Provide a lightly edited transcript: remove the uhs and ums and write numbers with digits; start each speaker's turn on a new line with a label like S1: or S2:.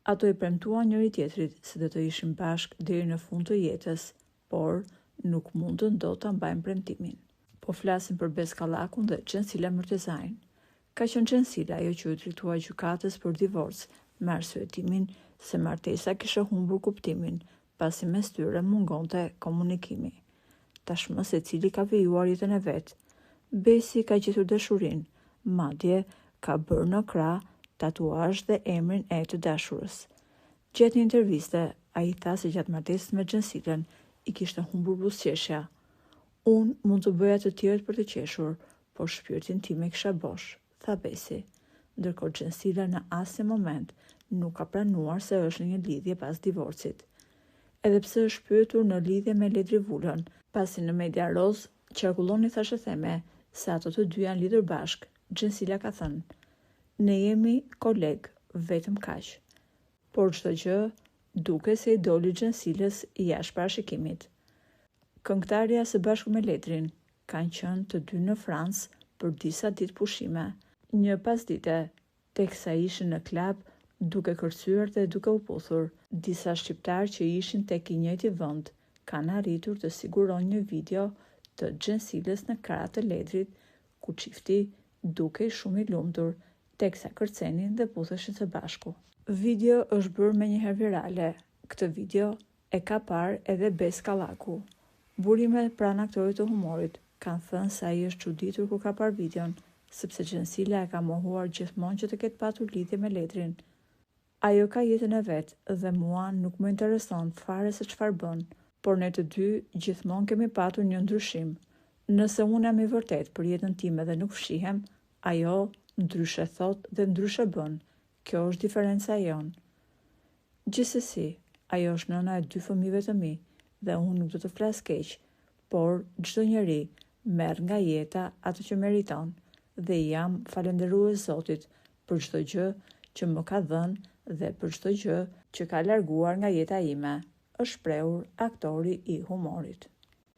S1: Ato i premtuan njëri-tjetrit se do të ishin bashkë deri në fund të jetës, por nuk mundën dot ta mbajnë premtimin. Po flasim për Bes Kallakun dhe Xhensila Myrtezajn. Ka qenë Xhensila ajo që iu drejtua gjykatës për divorc me arsyetimin se martesa kishte humbur kuptimin, pasi mes tyre mungonte komunikimi. Tashmë secili ka vijuar jetën e vet. Besi ka gjetur dashurinë, madje ka bërë në krah tatuazh dhe emrin e të dashurës. Gjatë një interviste, ai tha se gjatë martesës me Xhensilën i kishte humbur buzëqeshja. Unë mund të bëja të tjerët për të qeshur, por shpirtin tim e kisha bosh, tha Besi. Ndërkohë Xhensila në asnjë moment nuk ka pranuar se është në një lidhje pas divorcit. Edhe pse është pyetur në lidhje me Ledri Vulën, pasi në media rozë qarkullonin thashetheme se ato të dy janë lidhur bashkë, Xhensila ka thënë, Ne jemi kolegë, vetëm kaq. Por çdo gjë duket se i doli Xhensilës jashtë parashikimit. Këngëtarja së bashku me Ledrin kanë qenë të dy në Francë për disa ditë pushime. Një pasdite, teksa ishin në klab duke kërcyer dhe duke u puthur, disa shqiptarë që ishin tek i njëjti vend kanë arritur të sigurojnë një video të Xhensilës në krah të Ledrit, ku çifti dukej shumë i lumtur teksa kërcenin dhe putheshin së bashku. Video është bërë menjëherë virale. Këtë video e ka parë edhe Bes Kallaku. Burime pranë aktorit të humorit kanë thënë se ai është çuditur kur ka parë videon, sepse Xhensila e ka mohuar gjithmonë që të ketë patur lidhje me Ledrin. Ajo ka jetën e vet dhe mua nuk më intereson fare se çfarë bën, por ne të dy gjithmonë kemi patur një ndryshim. Nëse unë jam i vërtetë për jetën time dhe nuk fshihem, ajo ndryshe thotë dhe ndryshe bën, kjo është diferenca jonë. Gjithsesi, ajo është nëna e dy fëmijëve të mi dhe unë nuk do të flas keq, por çdo njeri merr nga jeta atë që meriton dhe i jam falënderues Zotit për çdo gjë që më ka dhënë dhe për çdo gjë që ka larguar nga jeta ime, është shprehur aktori i humorit.